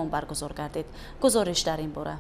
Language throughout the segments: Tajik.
Баргузор гардид. Гузориш дар ин бора.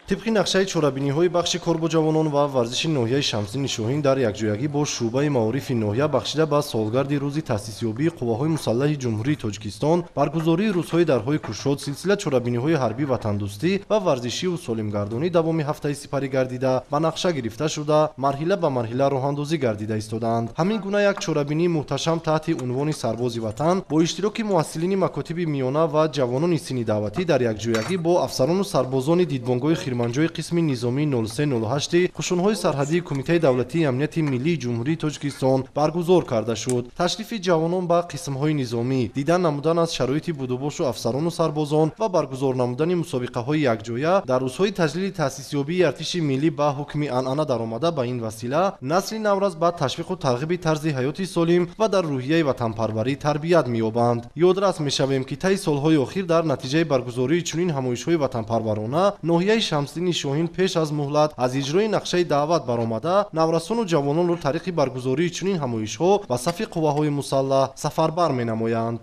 Тибқи нақшаи чорабиниҳои бахши кор бо ҷавонон ва варзиши ноҳияи Шамсиддини Шоҳин дар якҷоягӣ бо шӯъбаи маорифи ноҳия бахшида ба солгарди рӯзи таъсисёбии қувваҳои мусаллаҳи Ҷумҳурии Тоҷикистон, баргузории рӯзҳои дарҳои кушод, силсила чорабиниҳои ҳарбӣ, ватандӯстӣ ва варзишиву солимгардонӣ давоми ҳафтаи сипарӣ гардида ба нақша гирифта шуда, марҳила ба марҳила роҳандозӣ гардида истодаанд. Ҳамин гуна як чорабинии муҳташам таҳти унвони «Сарбози ватан» бо иштироки муҳассилини макотиби миёна ва ҷавонони синни даъватӣ дар якҷоягӣ бо афсарону сарбозони дидбонгоҳи Хирманҷои қисми низомии 0308 қушунҳои сарҳадии Кумитаи давлатии амнияти миллии Ҷумҳурии Тоҷикистон баргузор карда шуд. Ташрифи ҷавонон ба қисмҳои низомӣ, дидан намудан аз шароити будубошу афсарону сарбозон ва баргузор намудани мусобиқаҳои якҷоя дар рӯзҳои таҷлили таъсисёбии артиши миллӣ ба ҳукми анъана даромада, ба ин васила насли наврас ба ташвиқу тарғиби тарзи ҳаёти солим ва дар рӯҳияи ватанпарварӣ тарбият меёбанд. Ёдрас мешавем, ки таи солҳои охир дар натиҷаи баргузории чунин ҳамоишҳои ватанпарварона ноҳияи Шамсиддини Шоҳин пеш аз муҳлат аз иҷрои нақшаи даъват баромада, наврасону ҷавононро тариқи баргузории чунин ҳамоишҳо ба сафи қувваҳои мусаллаҳ сафарбар менамоянд.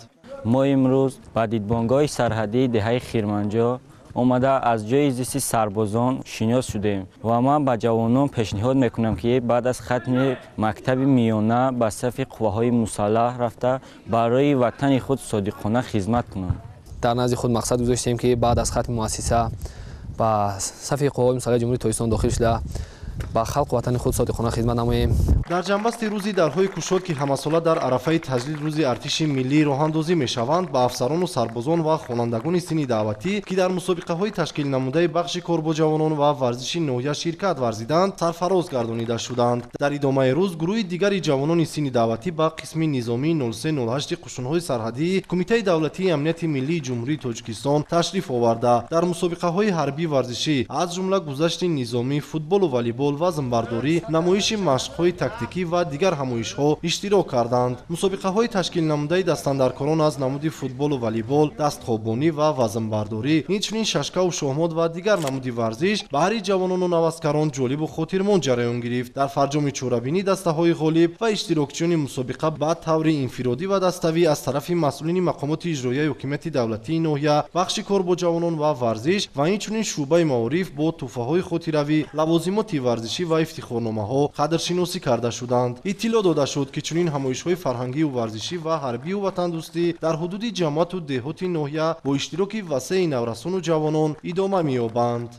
Мо имрӯз ба дидбонгоҳи сарҳадии деҳаи Хирманҷо омада, аз ҷои зисти сарбозон шинос шудем ва ман ба ҷавонон пешниҳод мекунам, ки баъд аз хатми мактаби миёна ба сафи қувваҳои мусаллаҳ рафта, барои ватани худ содиқона хизмат кунанд. Дар назди худ мақсад гузоштем, ки баъд аз хатми муассиса ба сафи қувваҳои мусаллаҳи Ҷумҳурии Тоҷикистон дохил шуда, ба халқу ватани худ содиқона хизмат намоем. Дар ҷанбасти рӯзи дарҳои кушод, ки ҳамасола дар арафаи таҷлил рӯзи артиши миллӣ роҳандозӣ мешаванд, ба афсарону сарбозон ва хонандагони синни даъватӣ, ки дар мусобиқаҳои ташкилнамудаи бахши кор бо ҷавонон ва варзиши ноҳия ширкат варзиданд, сарфароз гардонида шуданд. Дар идомаи рӯз гурӯҳи дигари ҷавонони синни даъватӣ ба қисми низомии 0308 қушунҳои сарҳадии Кумитаи давлатии амнияти миллии Ҷумҳурии Тоҷикистон ташриф оварда, дар мусобиқаҳои ҳарбӣ варзишӣ, аз ҷумла гузашти низомӣ, футболу волейбол, вазнбардорӣ, намоиши машқҳои тактикӣ ва дигар ҳамоишҳо иштирок карданд. Мусобиқаҳои ташкилнамудаи дастандаркорон аз намуди футболу волейбол, дастхобонӣ ва вазнбардорӣ, инчунин шашкаву шоҳмот ва дигар намуди варзиш баҳри ҷавонону наваскарон ҷолибу хотирмон ҷараён гирифт. Дар фарҷоми чорабинӣ дастаҳои ғолиб ва иштирокчиёни мусобиқа ба таври инфиродӣ ва даставӣ аз тарафи масъулини мақомоти иҷроияи ҳукумати давлатии ноҳия, бахши кор бо ҷавонон ва варзиш ва инчунин шӯъбаи маориф бо тӯҳфаҳои хотиравӣ, лавозимоти варзишӣ ва ифтихорномаҳо қадршиносӣ карда шуданд. Иттилоъ дода шуд, ки чунин ҳамоишҳои фарҳангию варзишӣ ва ҳарбию ватандӯстӣ дар ҳудуди ҷамоату деҳоти ноҳия бо иштироки васеи наврасону ҷавонон идома меёбанд.